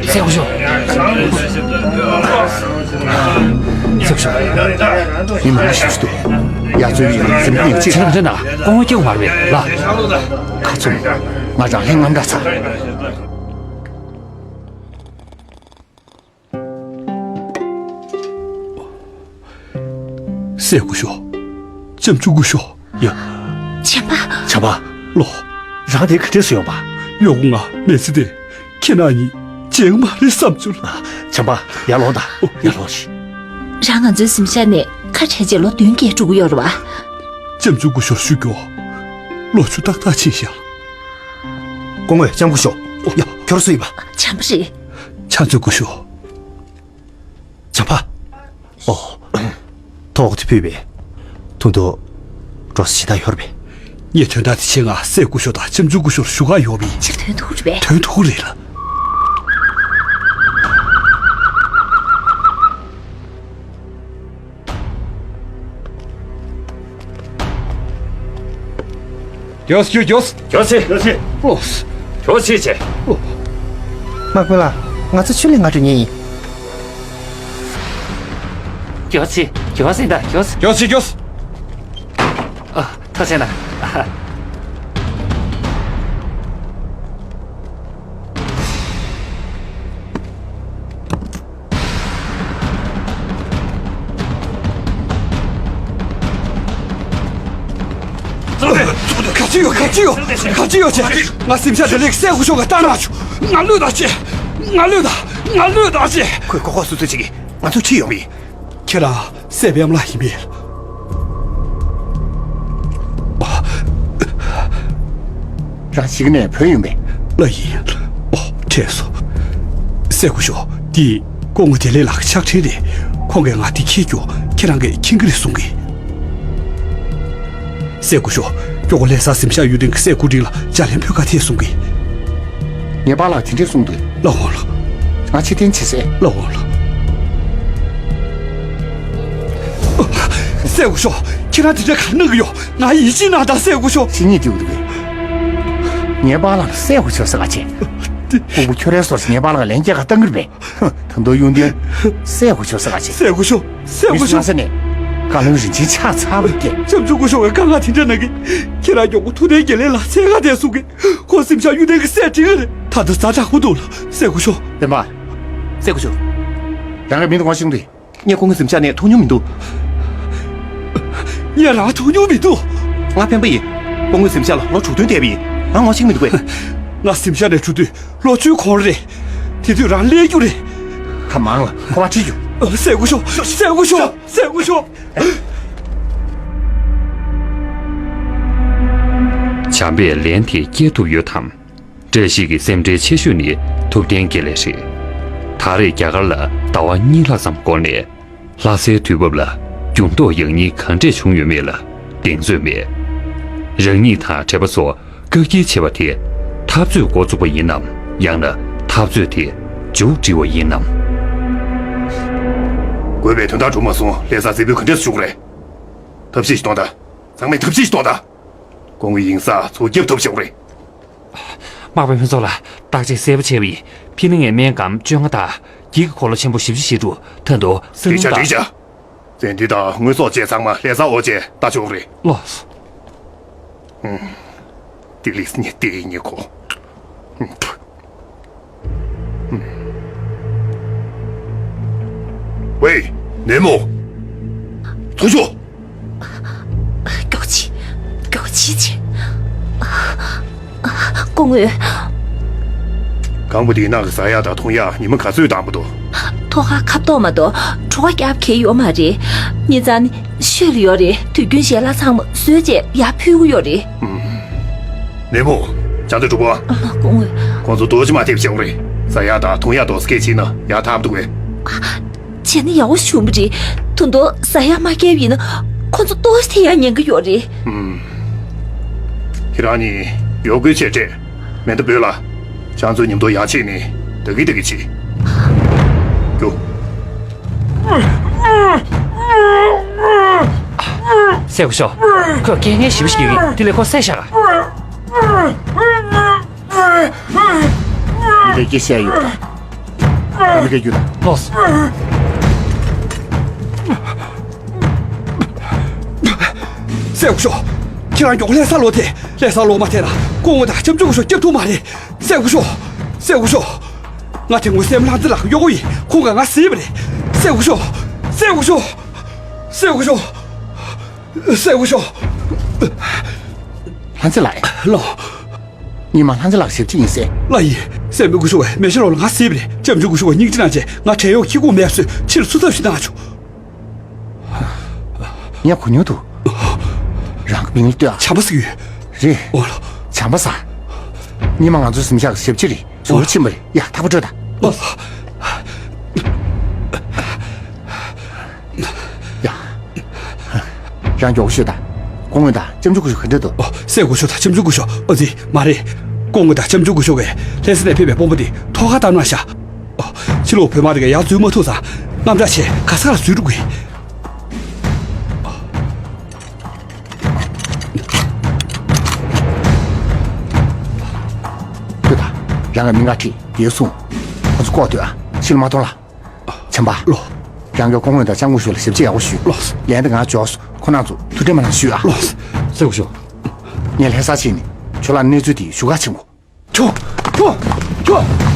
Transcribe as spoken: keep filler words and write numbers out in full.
སྲས་སྐུ་ཞབས། སྲས་སྐུ་ཞབས། མི་མང་ཞིག་འདུག་ཡ་ཚོའི་ཡིན་སེམས་ཁུངས་ཅི། ཁྱེད་རང་འདྲ་ན་སྐུ་ངོ་སྐྱེ་བ་མ་རེད་པས་ལ། ཁ་ཚུམ། ང་རང་ལྷན་ངམ་འདྲ་ཚ། སྲས་སྐུ་ཞབས། ལྕམ་ཆུང་སྐུ་ཞབས། ཡ། བྱམས་པ། བྱམས་པ། ལོ། རང་དེ་ག་འདྲས་སུ་ཡོང་པ། གཡོག་པོ་ང་མེད་ཚེ་དེ། ཁྱེད་རང་གཉིས་མཇལ་མ་རེད་བསམ་བྱུང་། བྱམས་པ། ཡར་ལོངས་དང་། ཡར་ལོངས་ཤིག་རང་ང་ཚོའི་གཟིམ་ཤག་ནས་ཁ་བྲལ་རྗེས་ལོ་བདུན་བརྒལ་འགྲོ་གི་ཡོད་རེད་བ། ལྕམ་ཆུང་སྐུ་ཞབས་ཞུ་རྒྱུ། ལོ་བཅུ་ཏག་ཏག་ཕྱིན་ཤག་སྐུ་ངོ་ལྕམ་སྐུ་ཞབས། ཡ། ཁྱོད་སུ་ཡིན་པ། བྱམས་པ་རེད། ལྕམ་ཆུང་སྐུ་ཞབས། བྱམས་པ། ཨོ། ཐོག་དེ་ཕུད་པས། ཐུང་ཐུང་། འགྲོ་ས་ཇི་ལྟར་ཡོད་པས། ངས་དོན་དག་དེ་བྱས། ང་སྲས་སྐུ་ཞབས་དང་ལྕམ་ཆུང་སྐུ་ཞབས་ཞུ་ག་ཡོང་བས། ཕྱིར་དོན་ཐུག་རེད་པས། དོན་ཐུག་རེད་ལ། མགྱོགས་སེ་མགྱོགས་སེ། མགྱོགས་སེ། མགྱོགས་སེ། ཨོ། མགྱོགས་སེ་བྱས། ཨོ། དམག་དཔོན་ལགས། ང་ཚོ་ཆུ་ལས་ང་འགྲོ་ཉེན་ཡིན། མགྱོགས་སེ། མགྱོགས་སེ་ད་མགྱོགས་སེ། མགྱོགས་སེ་མགྱོགས་སེ། ཨ། ཐུགས་རྗེ་གནང་། ཨ། ག་ཅི་ཡོད། ག་ཅི་ཡོད། ག་ཅི་ཡོད་ཅེ། ང་གཟིམ་ཤག་དེ་ལས་སྲས་སྐུ་ཞབས་ལ་བཏང་ན་ཆོག་ང་བློས་བཏང་ཅེ། ང་བློས་བཏང་། ང་བློས་བཏང་ཅེ། ཁོས་ཁོ་ཁོ་སུ་སུ་ཅིག་གིས་ང་ཚོ་ཁྲིད་ཡོང་བས། ཁྱེད་རང་སྲས་པའི་ཨ་མ་ལགས་ཡིན་པས། རང་ཞིག་ནས་བུད་ཡོང་པས། ལགས་ཡིན། ཨོ། དྲན་སོང་། སྲས་སྐུ་ཞབས། འདི་སྐུ་ངོ་བདེ་ལེགས་ལགས་ཕྱག་འཕྲིན་རེད། ཁོང་གིས་ང་འདི་འཁྱེར་རྒྱུ་ཁྱེད་རང་གིས་མཁྱེན་གྱི་རེད་གསུང་གི། སྲས་སྐུ་ཞབས། ཁྱོད་ཀོ་ལྷ་ས་གཟིམ་ཤག་ཡུལ་གྲུ་གི་སྲས་སྐུ་དྲིན་ལ་ལྕགས་ལན་ཕུལ་ག་ཐད་གསུང་གི། ངའི་པཱ་ལགས་དེ་འདྲས་གསུངས་འདུག་ལགས་འོང་ལགས། ང་ཕྱིར་འཐེན་བྱེད་ཟེར། ལགས་འོང་ལགས། སྲས་སྐུ་ཞབས། ཁྱེད་རང་དེ་འདྲ་ག་རེ་གནང་གི་ཡོད། ང་ཡིད་ཆེས་གནང་དང་སྲས་སྐུ་ཞབས། ཕྱི་ཉིད་དུ་འདུག་གས། ངའི་པཱ་ལགས་ལ་སྲས་སྐུ་ཞབས་ཟེར་ག་བྱེད། ཕུ་བོ་ཁྱོད་རའི་སོར་ངའི་པཱ་ལགས་ལན་སྐྱེལ་ག་བཏང་གི་རེད་པས། ད་དུང་གཡུང་དྲུང་སྲས་སྐུ་ཞབས་ཟེར་ག་བྱེད། སྲས་སྐུ་ཞབས། སྲས་སྐུ་མི་ཞབས། སུ་ས་ནས་བཀའ་བློན་རིན་ཆེན་ཆགས་ཚར་བ་སྐད། ལྕམ་ཆུང་སྐུ་ཞབས་ཀྱིས་བཀའ་མངགས་དེ་འདྲ་གནང་གི། ཁྱེད་རང་མགྱོགས་པོ་ཐུབ་བསྟན་དགེ་ལེགས་ལགས་འཚོལ་ག་ཐད་གསུང་གི། ཁོ་གཟིམ་ཤག་གཡུ་ལྡན་གྱི་སྲས་དྲིན་ལས་རེད། ད་དུང་ཛ་དྲག་པོ་འདུག་ལགས། སྲས་སྐུ་ཞབས། སྤེན་པ། སྲས་སྐུ་ཞབས། རང་གི་མིང་དུ་ངོ་ཤེས་འདུག་ངས་སྐུ་ངོ་གཟིམ་ཤག་ནས་ཐུག་མྱོང་མི་འདུག་ངས་རང་ཐུག་མྱོང་མི་འདུག་ང་སྤེན་པ་ཡིན། སྐུ་ངོ་གཟིམ་ཤག་ལ་ལོ་དྲུག་བདུན་བསྡད་པ་ཡིན། རང་ངོ་ཤེས་མི་འདུག་གས། ང་གཟིམ་ཤག་ནས་གྲུབ་དུས་ལོ་བཅུའི་གོང་རེད། དེ་དུས་རང་སླེབས་རྒྱུ་རེད། ཁ་མང་ལ་ཁོ་པ་ཁྲིད་རྒྱུ། སྲས་སྐུ་ཞབས། སྲས་སྐུ་ཞབས། སྲས་སྐུ་ཞབས། བྱམས་པས་ལན་དེ་སྐྱེལ་ཐུབ་ཡོད་དམ། བཀྲ་ཤིས་ཀྱི་སེམས་ཁྲལ་ཆེ་ཤོས་ནི་ཐུབ་བསྟན་དགེ་ལེགས་རེད། ད་རེས་རྒྱ་གར་ལ་ཟླ་བ་གཉིས་ལྷག་ཙམ་འགོར་ནས། ལྷ་སའི་དུས་བབ་ལ་འགྱུར་ལྡོག་ཡག་ཉེས་ག་འདྲས་བྱུང་ཡོད་མེད་ལ་གདེང་ཚོད་མེད། རང་ཉིད་དང་གྲྭ་པ་ཚོ་བཀག་སྐྱིལ་བྱས་པ་དེ་འཐབ་རྩོད་འགོ་བཙུགས་པ་ཡིན་ནམ། ཡང་ན་འཐབ་རྩོད་དེ་མཇུག་སྒྲིལ་བ་ཡིན་ནམ། དགོས་པའི་དོན་དག་གྲུབ་མ་སོང་། ལྷ་སར་རྫིག་པོ་ག་འདྲས་བྱུང་རེད། ཐབས་ཤེས་ཤིག་གཏོང་དང་། ཚང་མས་ཐབས་ཤེས་ཤིག་གཏོང་དང་། སྐུ་ངོ་ཡིན་ས་ཚོ་རྒྱབ་ཐུབ་ཤོག་རེད། དམག་དཔོན་ཕུན་ཚོགས་ལགས། བརྟག་དཔྱད་གསལ་པོ་བྱས་པ་ཡིན། ཕི་ནི་ངས་སྨན་སྒམ་བཅོ་ལྔ་དང་། འགྱིག་གི་འཁོར་ལོ་ཆེན་པོ་བཞི་བཅུ་ཞེ་དྲུག་མཐའ་འདུག་སེམས་སྒྲིག་བྱ་སྒྲིག་བྱ། ཙན་དན་དང་དངོས་ཟོག་བཅས་ཚང་མ་ལྷ་ས་འོག་བཅས་ལྟ་ཆོག་རེད། ལགས་སོ། ཧུམ། ཏི་ལིས་ཉི་ཏི་ཉི་ཁོ། ཧུམ། ཝེ། ནེ་མོ། ཐུང་ཆོ། མགྱོགས་ཅིག་མགྱོགས་ཅིག་བྱེད། སྐུ་ངོ། སྒང་པོ་འདིའི་ནང་གི་ཟ་ཡག་དང་འཐུང་ཡག་ཉི་མ་ག་ཚོད་བཏང་པ་འདུག་ཐོག་ཁར་ཁ་བཏོག་མ་གཏོགས་གྲོད་ཁོག་རྒྱབ་ཁེལ་ཡོད་མ་རེད། ཉེ་ཚང་ནི་ཤོད་ལ་ཡོད་རེད། དུས་རྒྱུན་ཞལ་ལག་ཚང་མ་བཟོས་བྱས་ཡར་ཕུལ་གྱི་ཡོད་རེད། ནེ་མོ། བྱང་དུ་འགྲོ་གོ། ཨ་མ། སྐུ་ངོ། ཁོང་ཚོ་རྡོ་རྗེ་མ་ཐེབས་བྱེད་དགོས་རེད། ཟ་ཡག་དང་འཐུང་ཡག་ཏོག་ཙམ་སྐད་ཕྱིན་ན་ཡག་ཐག་འདུག་གས། བྱས་ན་ཡག་པོ་བྱུང་བ་རེད། ད་དུང་ཟ་ཡག་མ་བསྐྱལ་བ་ཡིན་ན་ཁོང་ཚོ་ཏོག་ཙམ་ཐེབས་ཡག་ཉན་གྱི་ཡོད་རེད། ཨུམ། ཁྱེད་རང་གཉིས་ཡོད་དགུ་བྱས་སྤྲད། མེ་མདའ་འབོད་ལ། ཁྱེད་ཚོའི་ཉིན་ཐོ་ཡག་ཕྱེ་ནས་ད་གི་ད་གི་བྱེད། རྒྱུགས། སྲས་སྐུ་ཞབས། ཁོས་སྐད་ངན་ཞེ་པོ་ཞིག་ཡོད་ཀྱི། དེ་ལས་ཁོ་བསད་བཞག་ག། མི་སྐད་སྐད་བཤད་ཡོད། ཨ་མི་སྐད་རྒྱུད་ད། ལོས། སྲས་སྐུ་ཞབས། ཁྱེད་རང་མགྱོགས་ལྷ་ས་ལོག་ཐལ། ལྷ་ས་ལོག་མ་ཐལ་ན་སྐུ་ངོ་དང་ལྕམ་ཆུང་སྐུ་ཞབས་སྐྱོབ་ཐུབ་མ་རེད། སྲས་སྐུ་ཞབས། སྲས་སྐུ་ཞབས། ང་དེ་སྔོན་སྲས་མོ་ལྷ་མཛེས་ལགས་གཡོག་པོ་ཡིན། ཁོང་གིས་ང་བསད་པ་རེད། སྲས་སྐུ་ཞབས། སྲས་སྐུ་ཞབས། སྲས་སྐུ་ཞབས། སྲས་སྐུ་ཞབས། སྲས་སྐུ་ཞབས། ལྷ་མཛེས་ལགས། ལགས། སྔོན་མ་ལྷ་མཛེས་ལགས་ཞབས་ཕྱི་ཡིན་ཟེར། ལགས་ཡིན། སྲས་མོ་སྐུ་ཞབས་པས་མེ་ཤ་ལོག་ལ་ང་བསད་པ་རེད། ལྕམ་ཆུང་སྐུ་ཞབས་པས་སྙིང་རྗེ་གནང་བྱས་ང་བྲན་གཡོག་ཁྱི་གུ་མེད་པ་བཟོས་ཕྱི་ལ་ཚུར་ཐབས་ཤིག་གནང་བྱུང་། ངས་གོ་མྱོང་འདུག་རང་གི་མིང་ལ་ལྟོས་ཨ། བྱམས་པ་ཟེར་གྱི་ཡོད། རེད། ཨོ་ལགས། བྱམས་པ་ཟེར། སྔོན་མ་ང་ཚོའི་གཟིམ་ཤག་གི་ཞབས་ཕྱི་རེད། ཟུར་ཕྱིན་པ་རེད། ཡ། ཐག་པ་ཆོད་ད། ཨོ་ལགས། ཡ། རང་མགྱོགས་པོ་ཤོད་ད། སྐུ་ངོ་དང་ལྕམ་ཆུང་སྐུ་ཞབས་ག་འདྲ་འདུག་ཨོ། སྲས་སྐུ་ཞབས་དང་ལྕམ་ཆུང་སྐུ་ཞབས། ཨ་ཙི། མ་རེད། སྐུ་ངོ་དང་ལྕམ་ཆུང་སྐུ་ཞབས་ཀྱིས་ལྷ་ས་ནས་ཕེབས་པའི་དཔོན་པོ་དེ་ཐོག་ཁར་བཏང་གནང་བཞག་ཨོ། ཕྱི་ལོགས་བོད་དམག་དེ་གས་ཡར་འཛུལ་མ་ཐུབ་ཙང་། དངངས་སྐྲག་བྱས་ག་ས་ག་ལ་འཛུལ་འགྲོ་གི། ཁྱོད་ད། རང་གི་མི་འགའ་ཁྲིད་དེ་སོང་། ཁོ་ཚོ་ལྐོག་སྡོད་ཨ། ཕྱི་ལ་མ་གཏོང་ལ། བྱམས་པ། ལགས། རང་གི་སྐུ་ངོ་དང་ལྕམ་སྐུ་ཞབས་ལ་ཞབས་ཕྱི་ཡག་པོ་ཞུས། ལགས། ལན་དེ་ང་འབྱོར་སོང་། ཁོ་རང་ཚོ་ཐུགས་ཁྲལ་མ་གནང་ཞུས་ཨ། ལགས། སྲས་སྐུ་ཞབས། ངས་ལྷ་ས་ཕྱིན་ནས་ཁྱོད་ལ་གནས་ཚུལ་དེ་ཞུ་ག་ཕྱིན་གོ། ཁྱོད། ཁྱོད། ཁྱོད།